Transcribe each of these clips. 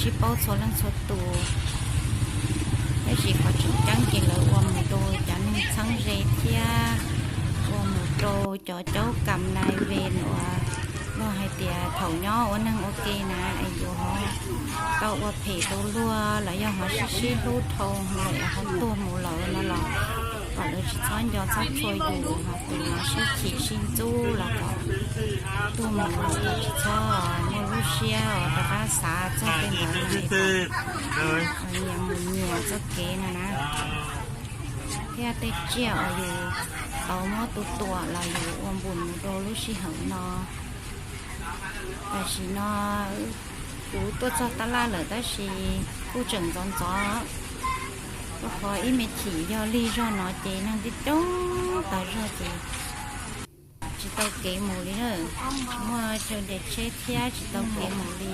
sib paub txhua leej txhua tus. Tab sis qhov tseem ceeb ces lawv ua mus rau cov neeg txheeb ze thiab ua mus rau cov caub kam nais ve uas luag hais tias thaum nyob ua neeg ua ke na es yuav ho tau ua phem rau luag los yog ho sib sib hlub dhau lawm ho tuag mus lawm no los kom lawv tsis txhob nco txhob txhua yus, ho tus no sib chim sib ntxub los kom tuag mus lawm kom tsis txhob muaj lub siab rov qab xav txog tej ntawd no, nyias mus nyias txoj kev no na. Thiab tej tsiaj uas yus tau muab tua tuag los yus ua npus mus rau lub sij hawm no. Tam sim no kuv tuaj txog tab laj lawm tab sis kuj tseem ntxov ntxov, rau qhov ib me chim yog lig zog no ces neeg coob coob tas zog ces tsis tau kev mus li na. Muaj chaw nres tsheb thiab tsis tau kev mus li.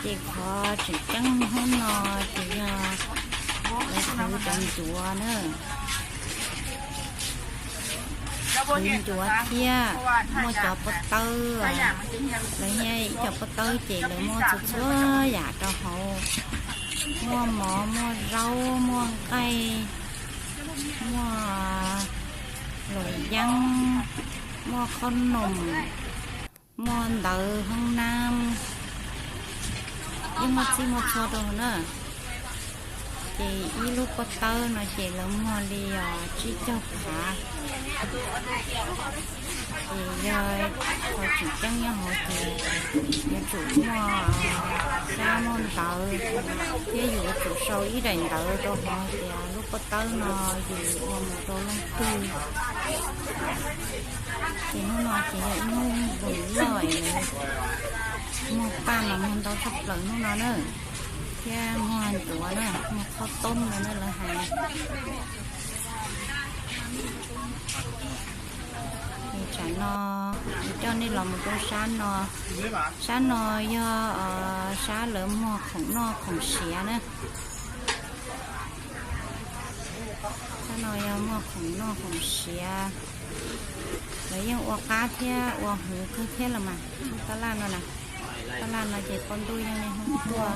Ces qhov tseem ceeb hnub no ces yog lawv khwv cov ncuav na. Khwv ncuav thiab muaj cov pob tawb, lawv thiab ib co pob tawb ces lawv muaj txhua txhua yam rau hauv. Muaj mov, muaj zaub, muaj nqaij, muaj luam yeeb, muaj qhob noom, muaj ntawv hoob nab, yeej muaj txhij muaj txhua rau na. Ces ib lub pob tawb no ces lawv muag li os tsib caug phav. Ces yog qhov tseem ceeb nyob hauv ces yuav tsum muaj xyab muaj ntawv, thiab yus yuav tsum sau ib daim ntawv rau hauv tias lub pob tawb no yus ua mus rau leej twg. Ces hnub no ces yog ib hnub nqus loj, muag paj mas muag ntau tshaj plaws hnub no na, thiab muag ncuav na, muag qhob toob no na lawv hais. Ces tsam no kuv coj nej los mus rau sab no, sab no yog sab lawv muag khoom noj khoom siav na. Sab no yog muag khoom noj khoom siav, lawv yeej ua qab thiab ua hwv kawg thiab los mas. Tab laj no na, tab laj no ces poj ntuj yeej niaj hnub tuaj.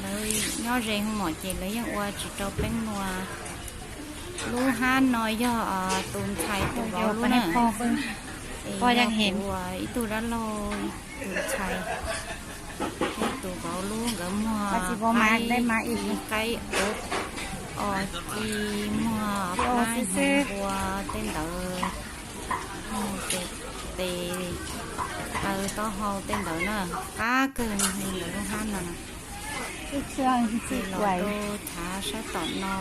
Lawv nyob ze hoo mom ces lawv yeej ua tsis rau peeb nua. Lub hab no yog tus ntxhais tus vauv lub na, es yog kuv ib tug dab laug tus ntxhais thiab tus vauv lub nkawd muag qaib, qaib ub os ci, muag plab hnyuv npua tej ntawd, muag tes, tes taw taub hau tej ntawd na, qab kawg li nkawd lub hab no. Ces los rau chav sab tom no,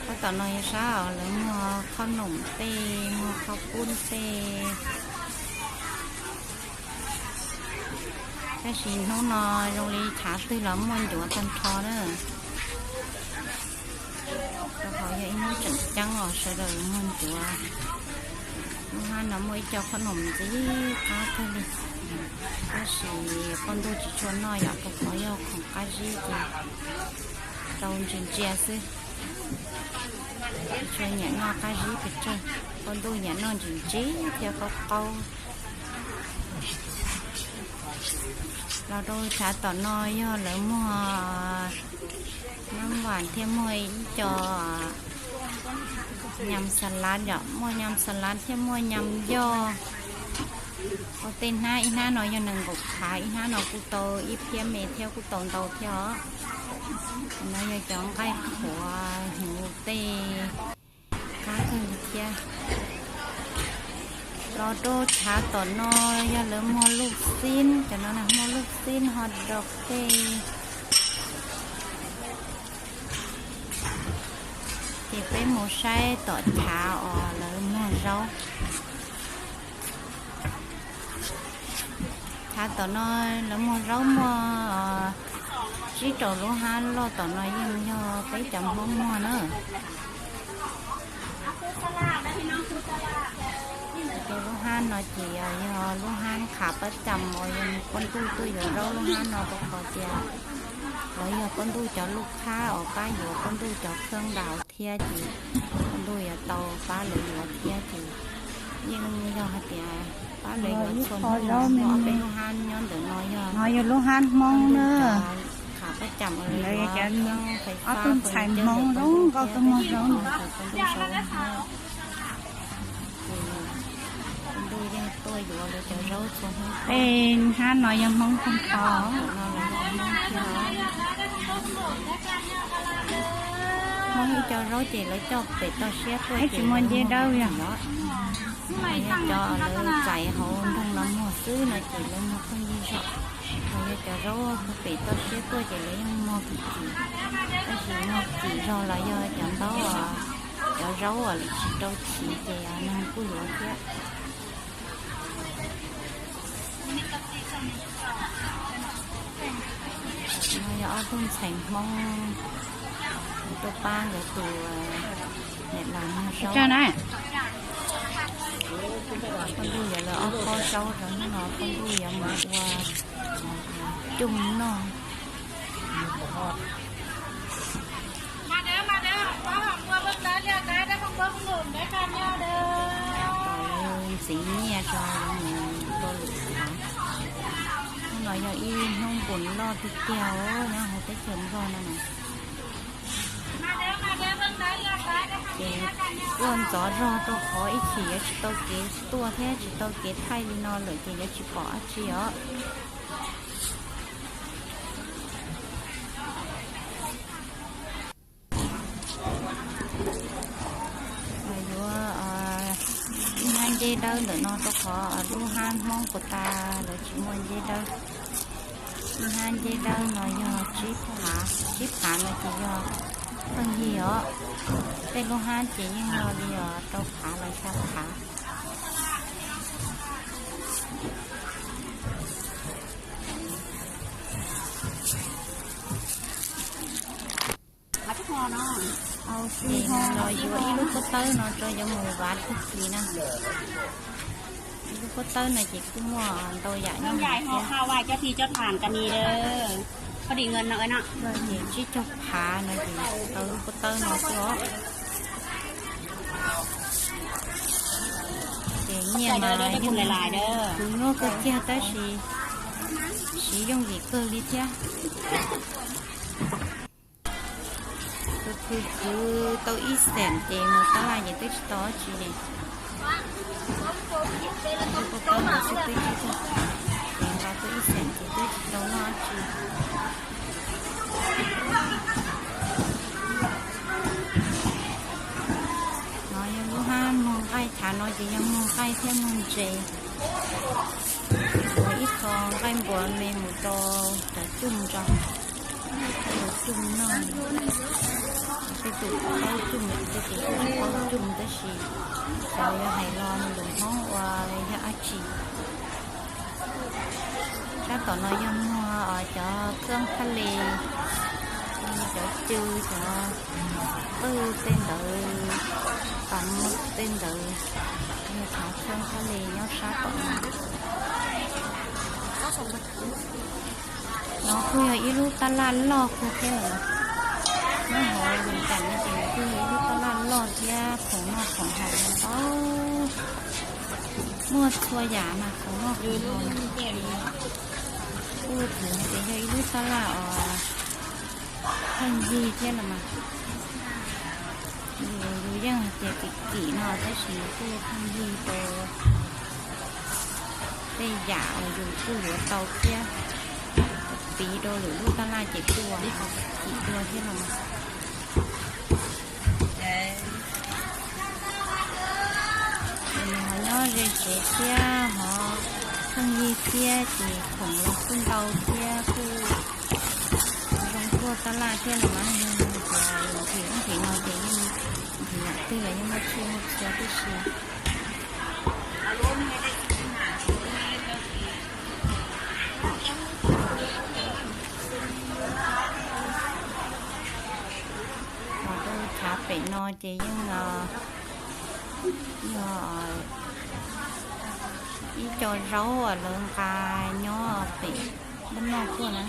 sab tom no yog sab uas lawv muag qhob noom tej, muag qhob pub tej. Tab sis hnub no zoo li chav twg los muaj ncuav tag nrho na. Rau qhov yog ib hnub tseem ceeb os sawv daws muag ncuav. Lub hab no muaj ib co qhob noom ntxim qab kawg li, tab sis poj ntuj tsis tshua noj yom, rau qhov yog khoom qab zib ces tau ntsia ntsia xwb. Tsis tshua nyiam noj qab zib pes tsawg, poj ntuj nyiam noj ntsim ntsim thiab qaub qaub. Los rau chav tom no yog lawv muag nab vam thiab muag ib co nyam xas lav yom, muaj nyam xas lav thiab muaj nyam yoj. Ua tej hnab, ib hnab no yog nees nkaum phav, ib hnab no kuj tau ib phiab me thiab kuj tau ntau thiab os. No yog cov nqaij qhuav hnyuv tej, qab kawg li thiab. Los rau chav tom no yog lawv muag luj xib, cov no muag luj xib ho dog tej. Ces peb mus saib tom chav uas lawv muag zaub. Chav tom no lawv muag zaub muaj tsib rau lub hab loj, tom no yeej yog peb cov Hmoob muag na. Ces lub hab no ces yog lub hab qhav pab cam uas yog poj ntuj tuaj yuav zaub lub hab no, rau qhov tias lawv yog poj ntuj cov luj khab uas pab yuav poj ntuj cov khab ntaus thiab ces poj ntuj yuav tau pab lawv yuav thiab ces yeej yog hais tias Ib qho zaub me me. No yog lub hab Hmoob na. Lawv cov ob tug ntxhais Hmoob zoo nkauj tuaj muag zaub no. Tej hab no yog Hmoob tag nrho. Hmoob ib co zaub ces lawv coj pem toj siab tuaj, tsis muaj ncej dawb yog. Cov lawv txais hauv nroog los muag xwb no ces lawv muag pheej yig zog. Ho yog cov zaub pem toj siab tuaj ces lawv yeej muag kim kim, tab sis muag kim zog los yog cov ntaub, cov zaub uas lawv tsis rau chiv ces neeg kuj yuav thiab. No yog ob tug ntxhais Hmoob tuaj pab nkawd tus niam laus muag zaub. Phooj ywg yuav lawv ob pob zaub rau hnub no phooj ywg yuav mus ua coj noj. Ntxiv nyiaj rau lawv mus rau lwm thav. Hnub no yog ib hnub npus loj tiag tiag os nyob hauv teb chaws Nplog no na. Ces tuaj ntxov zog rau qhov ib chim yuav tsis tau kev tuaj thiab tsis tau kev thaij li no lawm ces yuav tsis pom dab tsi os. Yuav ib hab ncej dawb ntawm no rau qhov lub hab Hmoob puas tas lawv tsis muaj ncej dawb. Ib hab ncej dawb no yog tsib phav, tsib phav no ces yog pheej yig os. Tej lub hab ces yeej yog li os rau phav los xya phav. Los yuav ib lub pob tawb no rau yuav mus vav tag kis na. Ib lub pob tawb no ces kuj muaj ntau yam nyob hauv thiab. Ces tsib caug phav no ces tau lub pob tawb no xwb os. Ces nyiaj mas yeej khwv nyuaj kawg kiag tab sis siv yooj yim kawg li thiab. Khwv khwv khwv tau ib xees ces mus tab laj ces twb tsis tau dab tsi li. Pob tawb no xwb twb tsib caug phav, ces nqa tuaj ib xees ces twb tsis tau noj dab tsi. No yog lub hab muag nqaij, chav no ces yog muag nqaij thiab muag ntses. Yuav ib qho nqaij npua me mus rau cov coj ntso, coj noj. Tej tus paub coj, tej tus kuj tsis paub coj tab sis xyov yuav hais lo lus Hmoob ua yog dab tsi. Sab tom no yog muag cov kheeb phab le, cov cw, cov qwj tej ntawd, tas muag tej ntawd, yog cov kheeb phab le nyob sab tom no. No kuj yog ib lub tab laj loj kawg thiab lawm. Nyob hauv Vias Cas no ces nws kuj yog ib lub tab laj loj thiab khoom noj khoom haus ntau, muaj txhua yam mas khoom noj khoom haus. Kuj thaum no ces yog ib lub tab laj uas pheej yig thiab los mas. Yus yeej hais tias kim kim no tab sis nws kuj pheej yig rau tej yam uas yus kuj yuav tau thiab. Piv rau lwm lub tab laj ces kuj kim dua thiab los mas. Ces nws ho nyob ze tsev thiab ho pheej yig thiab ces khoom los kuj ntau thiab kuj zoo tuaj tab laj thiab los mas. Yog tias nrhiav ub nrhiav no ces yeej nrhiav yam twg los yeej muaj tsiaj muaj txhua tib si. Los rau chav pem no ces yeej yog ib co zaub uas lawv nqa nyob pem npaj noj tuaj na.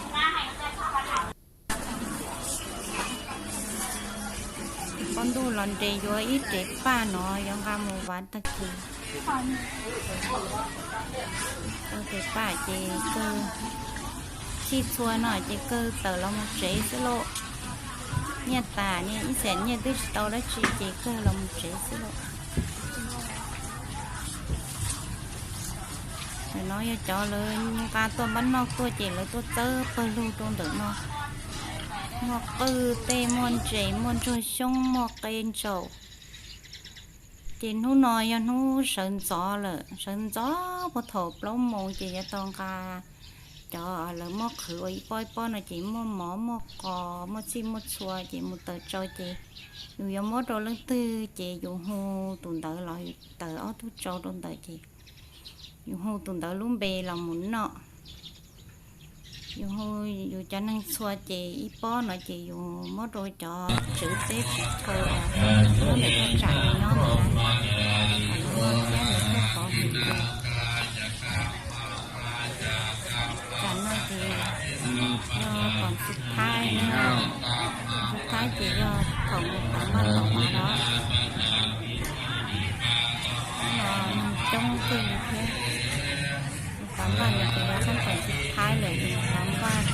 Pob ntuj los nres yuav ib rev paj no yuav nqa mus vav tag kis. Ua tes pam ces kawg, txhij txhua no ces kawg tawm los mus tsev xwb lauj. Nyiaj tas, nyiaj ib xees nyiaj twb tsis tau dab tsi ces kawg los mus tsev xwb lauj. Ntawm no yog cov lawv nqa tuaj npaj noj tuaj ces lawv tuaj txawb pawg lug rau ntawm no. Muaj qwj tej, muaj ntses, muaj ntsuag xyoob, muaj qe ntsaum. Ces hnub no yog hnub sawv ntxov lawm, sawv ntxov puag thaum plaub moos ces yuav tau nqa cov lawv muab qhwv ua ib pob ib pob no ces muaj mov muaj qos muaj txhij muaj txhua ces mus taws tsau ces yus yuav muab rau leej twg ces yus hu tus ntawd los yus taws ob tug tsau rau ntawd ces yus hu tus ntawd lub npe los mus noj. Yus hu yus cov neeg txhua ces ib pob no ces yus muab rau cov tswv teb tswv chaw nyob ntawm thaj tsam yus nyob ntawd na, kom lawv noj thiab lawv thiaj pov hwm yus. Tsam no ces yog tom xub thaib na, xub thaib ces yog thaum mus tav npaj tom av los, no neeg coob kawg li thiab. Mus tav npaj no ces yog sab tom xub thaib lawm, yus tav npaj,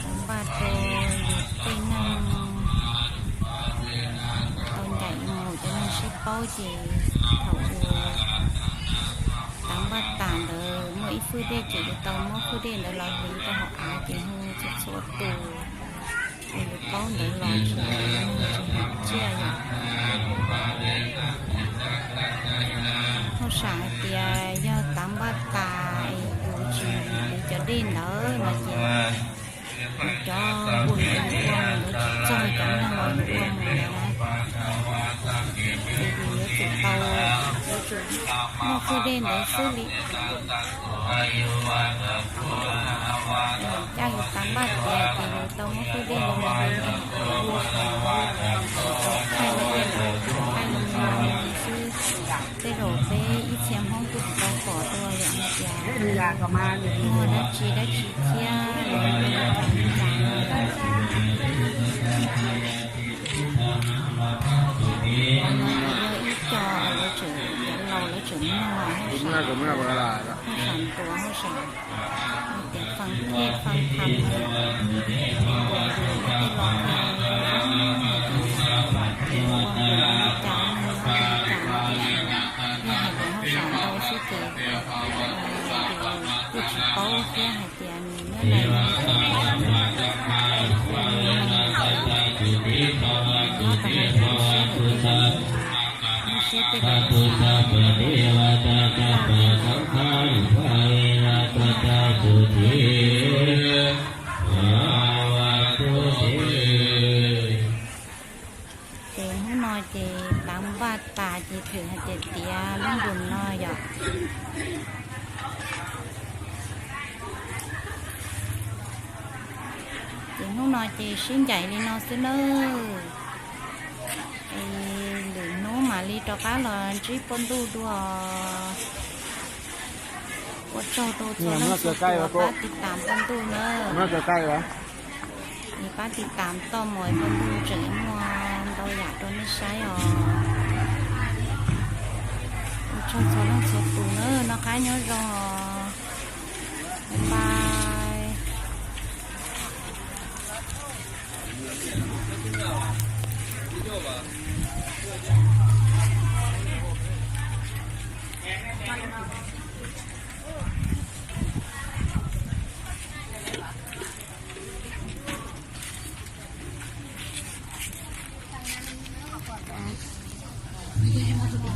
tav npaj rau yus tej neeg tau ncaim yus mus, cov neeg sib paub ces thaum yus tav npaj tas ntawd muaj ib fwj dej ces yus tau muab fwj dej ntawd los hliv rau hauv av ces hu txhua txhua tus uas yus paub ntawd los tsis hais neeg tsis hais tsiaj yom. Hauj sam hais tias yog tav npaj tas es yus tsis hliv cov dej ntawd no ces cov npus ntawd yus ua mus yuav tsis txog cov neeg uas yus ua mus ntawd na. Ces yus yuav tsum tau, yuav tsum muaj fwj dej ntawd xwb li. Yus caj yus tav npaj tias ces yus tau muab fwj dej ntawd mus hliv rau hauv av, thaij lub dej ntawd, thaij lub dej ntawd xwb. Tej zaum peb ib txhia Hmoob kuj tsis tau pom dua yom, hais tias muaj dab tsi dab tsi thiab los yog li cas li cas. Qhov no yog ib co lawv tseem, cov laus lawv tseem noj, hauj sam ntuas, hauj sam hais tias faj thej faj tham no, hais tias yus tej laus hais tias ua npaum li cas, neeg nyob li cas no, yog hais tias hauj sam ntau xwb ces yus kuj tsis paub thiab hais tias nws nyob na, nyob tau hauv siab lawm tej, lub siab tej lawv xav laj li ntawd. Ces hnub no ces tav npaj tas ces thwm hais tias tiav lub npus no yom. Ces hnub no ces sib ncaim li no xwb nawb. Es lwm hnub mam li rov qab los ntsib poj ntuj dua. Ua tsaug rau txhua leej txhua tus pab tiv tam poj ntuj nawb. Es pab tiv tam toj mus poj ntuj tseem muaj ntau yam rau nej saib os. Ua tsaug txhua leej txhua tus nawb, noj qab nyob zoo os. Bye bye.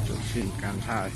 Tus txim kas nthaj.